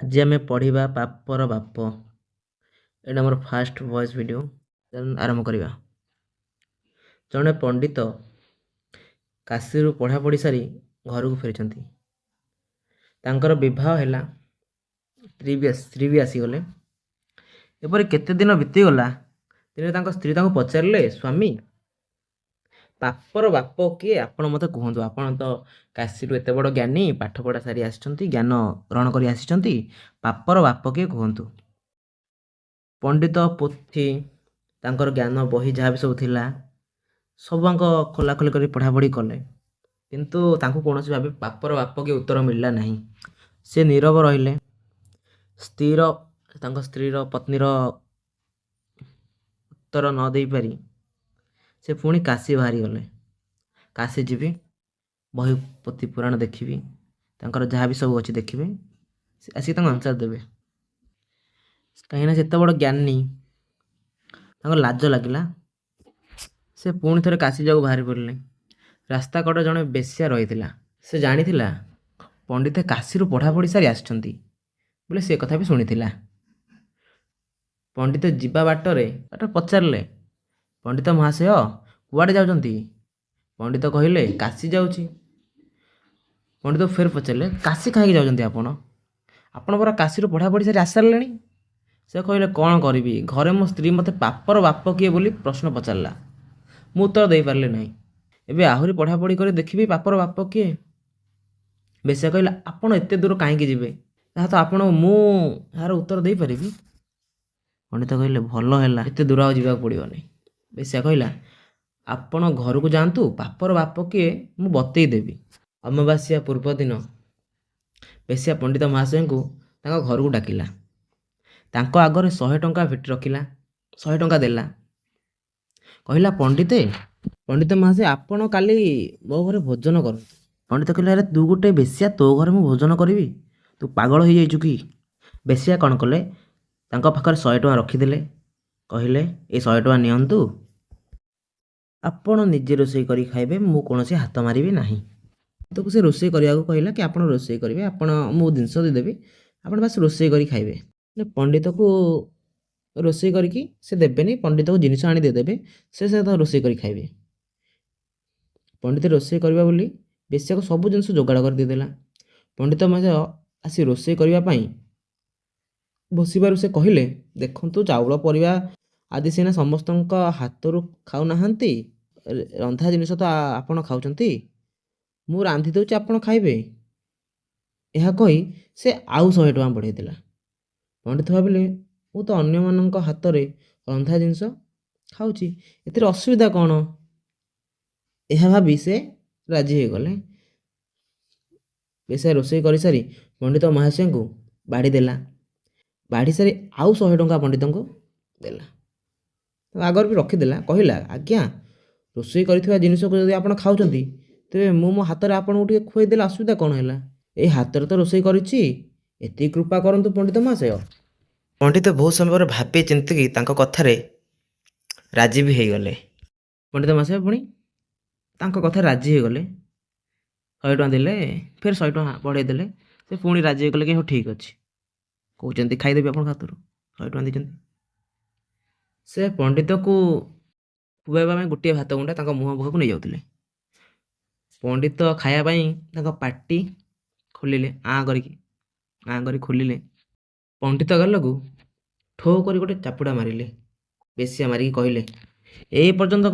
ଆଜି ଆମେ ପଢ଼ିବା ପାପର ବାପ। ଏଇଟା ଆମର ଫାଷ୍ଟ ଭଏସ୍ ଭିଡ଼ିଓ। ଆରମ୍ଭ କରିବା। ଜଣେ ପଣ୍ଡିତ କାଶୀରୁ ପଢ଼ାପଢ଼ି ସାରି ଘରକୁ ଫେରିଛନ୍ତି। ତାଙ୍କର ବିବାହ ହେଲା, ସ୍ତ୍ରୀ ବି ଆସିଗଲେ। ଏପରି କେତେ ଦିନ ବିତିଗଲା। ଦିନେ ତାଙ୍କ ସ୍ତ୍ରୀ ତାଙ୍କୁ ପଚାରିଲେ, "ସ୍ୱାମୀ, ପାପର ବାପ କିଏ, ଆପଣ ମୋତେ କୁହନ୍ତୁ। ଆପଣ ତ କାଶୀରୁ ଏତେ ବଡ଼ ଜ୍ଞାନୀ, ପାଠ ପଢ଼ା ସାରି ଆସିଛନ୍ତି, ଜ୍ଞାନ ଗ୍ରହଣ କରି ଆସିଛନ୍ତି। ପାପର ବାପ କିଏ, କୁହନ୍ତୁ।" ପଣ୍ଡିତ ପୋଥି, ତାଙ୍କର ଜ୍ଞାନ ବହି ଯାହା ବି ସବୁ ଥିଲା, ସବୁଯାକ ଖୋଲାଖୋଲି କରି ପଢ଼ାପଢ଼ି କଲେ। କିନ୍ତୁ ତାଙ୍କୁ କୌଣସି ଭାବେ ପାପର ବାପ କିଏ ଉତ୍ତର ମିଳିଲା ନାହିଁ। ସେ ନୀରବ ରହିଲେ। ସ୍ତ୍ରୀର ତାଙ୍କ ସ୍ତ୍ରୀର ପତ୍ନୀର ଉତ୍ତର ନ ଦେଇପାରି ସେ ପୁଣି କାଶୀ ବାହାରିଗଲେ। କାଶୀ ଯିବି, ବହି ପୋଥି ପୁରାଣ ଦେଖିବି, ତାଙ୍କର ଯାହା ବି ସବୁ ଅଛି ଦେଖିବେ, ସେ ଆସିକି ତାଙ୍କୁ ଆନ୍ସର୍ ଦେବେ। କାହିଁକିନା ସେ ଏତେ ବଡ଼ ଜ୍ଞାନୀ, ତାଙ୍କ ଲାଜ ଲାଗିଲା। ସେ ପୁଣି ଥରେ କାଶୀ ଯିବାକୁ ବାହାରି ପଡ଼ିଲେ। ରାସ୍ତା କଡ଼ରେ ଜଣେ ବେଶ୍ୟା ରହିଥିଲା। ସେ ଜାଣିଥିଲା ପଣ୍ଡିତେ କାଶୀରୁ ପଢ଼ାପଢ଼ି ସାରି ଆସିଛନ୍ତି ବୋଲି। ସେ କଥା ବି ଶୁଣିଥିଲା। ପଣ୍ଡିତ ଯିବା ବାଟରେ ପଚାରିଲେ, "ପଣ୍ଡିତ ମହାଶୟ, କୁଆଡ଼େ ଯାଉଛନ୍ତି?" ପଣ୍ଡିତ କହିଲେ, "କାଶୀ ଯାଉଛି।" ପଣ୍ଡିତ ଫେର ପଚାରିଲେ, "କାଶୀ କାହିଁକି ଯାଉଛନ୍ତି ଆପଣ? ଆପଣ ପରା କାଶୀରୁ ପଢ଼ାପଢ଼ି ସାରି ଆସିସାରିଲେଣି?" ସେ କହିଲେ, "କ'ଣ କରିବି, ଘରେ ମୋ ସ୍ତ୍ରୀ ମୋତେ ପାପର ବାପ କିଏ ବୋଲି ପ୍ରଶ୍ନ ପଚାରିଲା। ମୁଁ ଉତ୍ତର ଦେଇପାରିଲି ନାହିଁ। ଏବେ ଆହୁରି ପଢ଼ାପଢ଼ି କରି ଦେଖିବି ପାପର ବାପ କିଏ।" ବେଶ୍ୟା କହିଲା, "ଆପଣ ଏତେ ଦୂର କାହିଁକି ଯିବେ? ତାହା ତ ଆପଣ ମୁଁ ଏହାର ଉତ୍ତର ଦେଇପାରିବି।" ପଣ୍ଡିତ କହିଲେ, "ଭଲ ହେଲା, ଏତେ ଦୂର ଆଉ ଯିବାକୁ ପଡ଼ିବନି।" ବେଶ୍ୟା କହିଲା, "ଆପଣ ଘରକୁ ଯାଆନ୍ତୁ, ପାପର ବାପ କିଏ ମୁଁ ବତେଇ ଦେବି।" ଅମାବାସ୍ୟା ପୂର୍ବଦିନ ବେଶ୍ୟା ପଣ୍ଡିତ ମହାଶୟଙ୍କୁ ତାଙ୍କ ଘରକୁ ଡାକିଲା। ତାଙ୍କ ଆଗରେ 100 ଟଙ୍କା ଭେଟି ରଖିଲା, 100 ଟଙ୍କା ଦେଲା। କହିଲା, "ପଣ୍ଡିତ ମହାଶୟ, ଆପଣ କାଲି ମୋ ଘରେ ଭୋଜନ କରନ୍ତୁ।" ପଣ୍ଡିତ କହିଲେ, "ଆରେ, ତୁ ଗୋଟେ ବେଶ୍ୟା, ତୋ ଘରେ ମୁଁ ଭୋଜନ କରିବି? ତୁ ପାଗଳ ହେଇଯାଇଛୁ କି?" ବେଶ୍ୟା କ'ଣ କଲେ? ତାଙ୍କ ପାଖରେ 100 ଟଙ୍କା ରଖିଦେଲେ। କହିଲେ, "ଏ 100 ଟଙ୍କା ନିଅନ୍ତୁ, ଆପଣ ନିଜେ ରୋଷେଇ କରି ଖାଇବେ, ମୁଁ କୌଣସି ହାତ ମାରିବି ନାହିଁ।" ତାକୁ ସେ ରୋଷେଇ କରିବାକୁ କହିଲା କି ଆପଣ ରୋଷେଇ କରିବେ, ଆପଣ ମୁଁ ଜିନିଷ ଦେଇଦେବି, ଆପଣ ବାସ୍ ରୋଷେଇ କରି ଖାଇବେ। ପଣ୍ଡିତକୁ ରୋଷେଇ କରିକି ସେ ଦେବେନି, ପଣ୍ଡିତକୁ ଜିନିଷ ଆଣି ଦେଇଦେବେ, ସେ ତ ରୋଷେଇ କରି ଖାଇବେ। ପଣ୍ଡିତ ରୋଷେଇ କରିବା ବୋଲି ବେଶ୍ୟାକୁ ସବୁ ଜିନିଷ ଯୋଗାଡ଼ କରି ଦେଇଦେଲା। ପଣ୍ଡିତ ମଧ୍ୟ ଆସି ରୋଷେଇ କରିବା ପାଇଁ ବସିବାରୁ ସେ କହିଲେ, "ଦେଖନ୍ତୁ, ଚାଉଳ ପରିବା ଆଦି ସିନା ସମସ୍ତଙ୍କ ହାତରୁ ଖାଉନାହାନ୍ତି, ରନ୍ଧା ଜିନିଷ ତ ଆପଣ ଖାଉଛନ୍ତି। ମୁଁ ରାନ୍ଧି ଦେଉଛି, ଆପଣ ଖାଇବେ।" ଏହା କହି ସେ ଆଉ 100 ଟଙ୍କା ବଢ଼େଇ ଦେଲା। ପଣ୍ଡିତ ଭାବିଲେ, ମୁଁ ତ ଅନ୍ୟମାନଙ୍କ ହାତରେ ରନ୍ଧା ଜିନିଷ ଖାଉଛି, ଏଥିରେ ଅସୁବିଧା କ'ଣ? ଏହା ଭାବି ସେ ରାଜି ହୋଇଗଲେ। ବେଶ୍ୟା ରୋଷେଇ କରିସାରି ପଣ୍ଡିତ ମହାଶୟଙ୍କୁ ବାଢ଼ି ଦେଲା। ବାଢ଼ି ସାରି ଆଉ 100 ଟଙ୍କା ପଣ୍ଡିତଙ୍କୁ ଦେଲା, ଆଗରୁ ବି ରଖିଦେଲା। କହିଲା, "ଆଜ୍ଞା, ରୋଷେଇ କରିଥିବା ଜିନିଷକୁ ଯଦି ଆପଣ ଖାଉଛନ୍ତି, ତେବେ ମୁଁ ମୋ ହାତରେ ଆପଣଙ୍କୁ ଟିକେ ଖୁଆଇ ଦେଲେ ଅସୁବିଧା କ'ଣ ହେଲା? ଏଇ ହାତରେ ତ ରୋଷେଇ କରିଛି। ଏତିକି କୃପା କରନ୍ତୁ, ପଣ୍ଡିତ ମହାଶୟ।" ପଣ୍ଡିତ ବହୁତ ସମୟ ପରେ ଭାବି ଚିନ୍ତିକି ତାଙ୍କ କଥାରେ ରାଜି ବି ହେଇଗଲେ। ପଣ୍ଡିତ ମହାଶୟ ପୁଣି ତାଙ୍କ କଥାରେ ରାଜି ହେଇଗଲେ। 100 ଟଙ୍କା ଦେଲେ, ଫେର 100 ଟଙ୍କା ବଢ଼େଇ ଦେଲେ। ସେ ପୁଣି ରାଜି ହେଇଗଲେ କି ହଉ, ଠିକ୍ ଅଛି, କହୁଛନ୍ତି ଖାଇଦେବି ଆପଣଙ୍କ ହାତରୁ, 100 ଟଙ୍କା ଦେଇଛନ୍ତି। ସେ ପଣ୍ଡିତକୁ ଖୁଆଇବା ପାଇଁ ଗୋଟିଏ ଭାତ ଗୁଣ୍ଡା ତାଙ୍କ ମୁହଁ ପାଖକୁ ନେଇଯାଉଥିଲେ। ପଣ୍ଡିତ ଖାଇବା ପାଇଁ ତାଙ୍କ ପାଟି ଖୋଲିଲେ, ଆଁ କରିକି, ଆଁ କରି ଖୋଲିଲେ। ପଣ୍ଡିତ ଗାଲକୁ ଠୋ କରି ଗୋଟେ ଚାପୁଡ଼ା ମାରିଲେ ବେଶ୍ୟା। ମାରିକି କହିଲେ, "ଏ ପର୍ଯ୍ୟନ୍ତ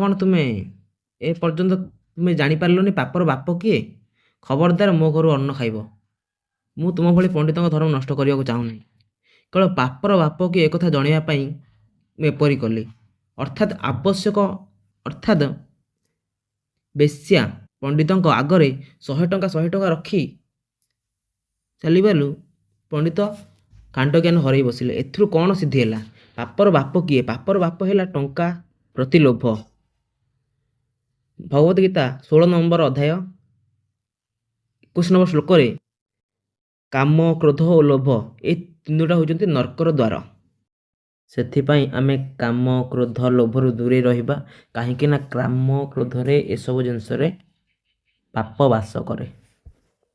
ତୁମେ ଜାଣିପାରିଲନି ପାପର ବାପ କିଏ? ଖବରଦାର, ମୋ ଘରୁ ଅନ୍ନ ଖାଇବ। ମୁଁ ତୁମ ଭଳି ପଣ୍ଡିତଙ୍କ ଧର୍ମ ନଷ୍ଟ କରିବାକୁ ଚାହୁଁନାହିଁ। କେବଳ ପାପର ବାପ କିଏ ଏକଥା ଜଣାଇବା ପାଇଁ ମୁଁ ଏପରି କଲି।" ଅର୍ଥାତ୍ ବେଶ୍ୟା ପଣ୍ଡିତଙ୍କ ଆଗରେ 100 ଟଙ୍କା 100 ଟଙ୍କା ରଖି ଚାଲିବାରୁ ପଣ୍ଡିତ କାଣ୍ଡଜ୍ଞାନ ହରାଇ ବସିଲେ। ଏଥିରୁ କ'ଣ ସିଦ୍ଧି ହେଲା? ପାପର ବାପ କିଏ? ପାପର ବାପ ହେଲା ଟଙ୍କା ପ୍ରତି ଲୋଭ। ଭଗବତ ଗୀତା 16 ନମ୍ବର ଅଧ୍ୟାୟ 21 ନମ୍ବର ଶ୍ଲୋକରେ କାମ, କ୍ରୋଧ ଓ ଲୋଭ ଏ ତିନୋଟା ହେଉଛନ୍ତି ନର୍କର ଦ୍ୱାର। ସେଥିପାଇଁ ଆମେ କାମ, କ୍ରୋଧ, ଲୋଭରୁ ଦୂରେଇ ରହିବା, କାହିଁକି ନା କାମ, କ୍ରୋଧରେ, ଏସବୁ ଜିନିଷରେ ପାପ ବାସ କରେ।